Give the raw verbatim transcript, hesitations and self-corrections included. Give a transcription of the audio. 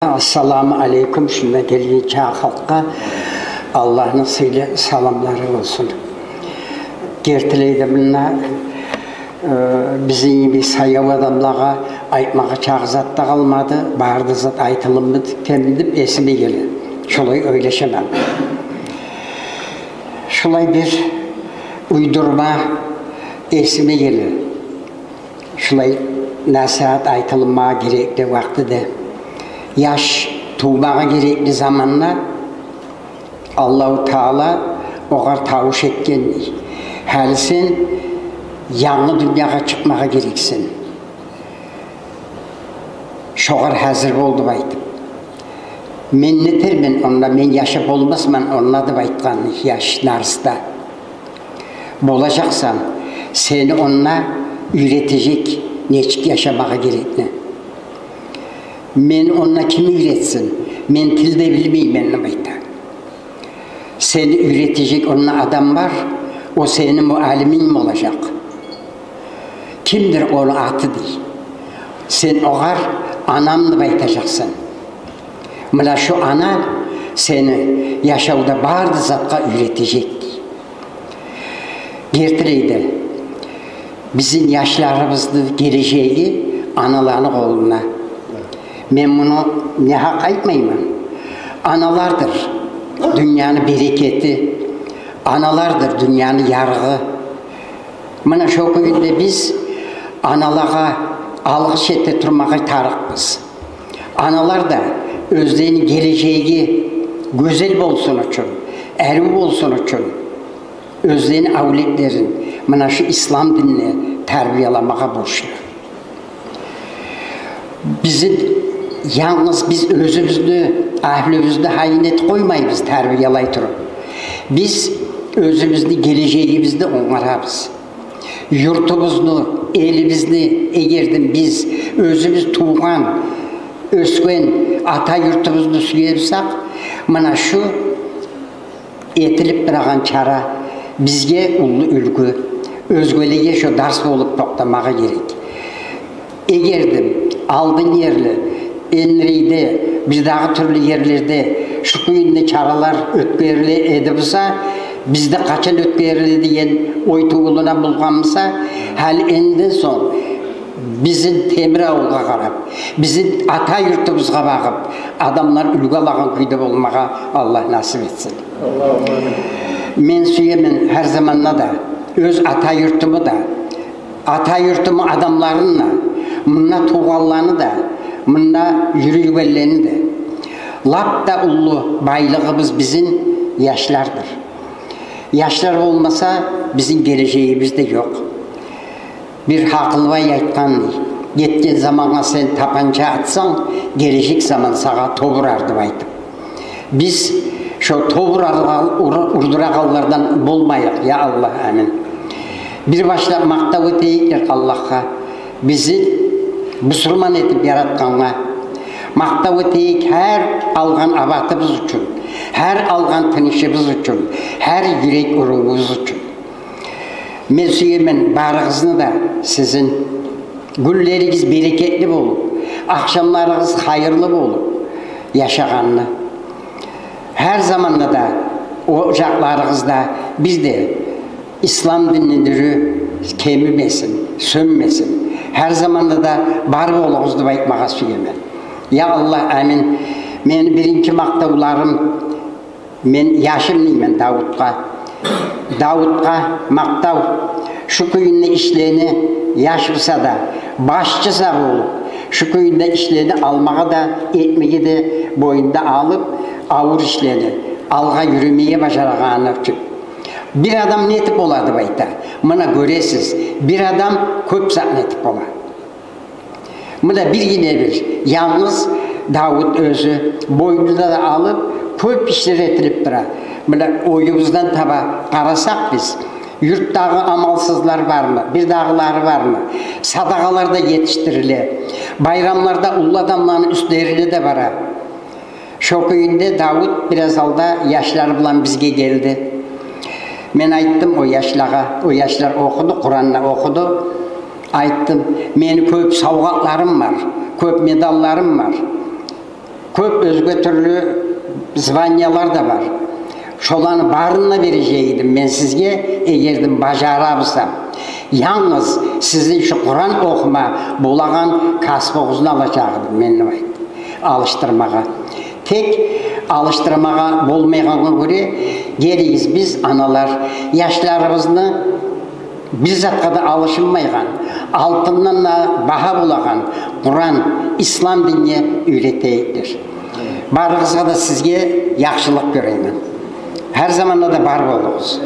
Ассаламу алейкум, шунда гелген чакъы халкъгъа Аллагьны сыйлы саламлары болсун. Гертилей де, мунда, э, бизин йимик саяв адамлагъа айтмагъа чакъы зат да къалмады, бары да зат айтылынды деп эсиме геле. Шолай ойлашаман. Шулай бир уйдурма эсиме геле. Шулай насигьат айтылынмагъа герекли вакътиде. Яш тувмагъа герекли заманда Аллагьу Таала огъар тавуш этген: «Гьали сен янгы дюньягъа чыкъмагъа герексен. Шогъар гьазир бол», — деп айтып. «Мен не этермен онда, мен яшап болмасман онда», — деп айтгъан яш нарыс да. «Болажакъсан, сени онда уьйретежек нечик яшамагъа герекни». «Мени онда ким уьйретсин? Мен тил де билмеймен», — деп айта. «Сени уьйретежек онда адам бар, о сени муаллиминг болажакъ». «Кимдир ону аты?» — дей. «Сен огъар анам деп айтажакъсан. Муна шу ана сени яшавда бары да затгъа уьйретежек», — дей. Гертилей де, бизин яшларыбызны гележеги аналаны къолунда. Мен муну негьакъ айтмайман. Аналардыр дюньяны берекети, аналардыр дюньяны ярыгъы. Муна шо кюйде биз аналагъа алгъыш эте турмагъа тарыкъбыз. Аналар да оьзлени гележеги гёзел болсун учун, арив болсун учун, оьзлени авлетлерин муна шу ислам динине тарбияламагъа борчлу. Бизин янгыз биз оьзюбюзню, агьлюбюзню гьайын этип къоймайбыз тарбиялай туруп. Биз оьзюбюзню гележегибизни онгарабыз. Юртубузну, элибизни, эгерде биз оьзюбюз тувгъан, оьсген ата юртубузну сюе бусакъ, муна шу этилип турагъан чара бизге уллу уьлгю, оьзгелеге шо дарс болуп токътамагъа герек. Эгерде алдын ерли, Энрейде, бирдагъы тюрлю ерлерде шу кюйде чаралар оьтгериле эди буса, бизде къачан оьтгериле деген ой тувулуна болгъан буса, гьали энди сонг бизин Темир авулгъа къарап, бизин ата юртубузгъа багъып, адамлар уьлгю алагъан кюйде болмагъа Аллагь насип этсин. Аллагьумма амин. Мен сюемен гьар заманда да оьз ата юртуму да, ата юртуму адамларын да, мунда тувгъанланы да, мунда юрюйгенлени де. Лап да уллу байлыгъыбыз бизин яшлардыр. Яшлар болмаса, бизин гележегибиз де ёкъ. Бир гьакъылбай айтгъан: «Гетген замангъа сен тапанча атсанг, гележек заман сагъа топ урар», — деп айтып. Биз шо топ ураргъа-, ур-, урдурагъанлардан болмайыкъ, я Аллагь, амин. Бир башлап макътав этейик Аллагьгъа, бизин бусурман этип яратгъангъа. Макътав этейик гьар алгъан абатыбыз учун, гьар алгъан тынышыбыз учун, гьар юрек урувубуз учун. Мен сюемен барыгъызны да сизин. Гюнлеригиз берекетли болуп, ахшамларыгъыз хайырлы болуп яшагъанны. Гьар заманда да ожакъларыгъызда бир де ислам динни нюрю кемимесин, сёнмесин. Гьар заманда да бар болугъуз деп айтмагъа сюемен. Я Аллагь, амин. Мени биринчи макътавларым, мен яшым деймен Давутгъа. Давутгъа макътав. Шу кюйде ишлени, яш буса да, башчы са болуп, шу кюйде ишлени алмагъа да, этмеге де бойнуна алып, авур ишлени, алгъа юрюмеге бажарагъаны учун. Бир адам не этип бола деп айта. Муна гёресиз, бир адам кёп затны этип бола. Муна биргине бир, янгыз Давут оьзю бойнуна да алып, кёп ишлер этилип тура. Муна оюбуздан таба къарасакъ биз, юртдагъы амалсызлар бармы, бирдагъылары бармы, садагъалар да етишдириле, байрамларда уллу адамланы уьстлерине де бара. Шо кюйде Давут бираз алда яшлар булан бизге гелди. Мен айтдым о яшлагъа, о яшлар охуду, Къуранны охуду. Айтдым: «Мени кёп савгъатларым бар, кёп медалларым бар. Кёп оьзге тюрлю званиялар да бар. Шоланы барын да бережек эдим мен сизге, эгер де бажара бусам. Янгыз сизин шу Къуран охума болагъан касбугъузну алажакъ эдим мен, деп айтды. Алышдырмагъа. Тек алышдырмагъа болмайгъангъа гёре, гелигиз, биз, аналар, яшларыбызны бир затгъа да алышынмайгъан, алтындан да багьа болагъан Къуран, ислам динге уьйретейик. Барыгъызгъа да сизге яхшылыкъ тилеймен. Гьар заманда да бар болугъуз.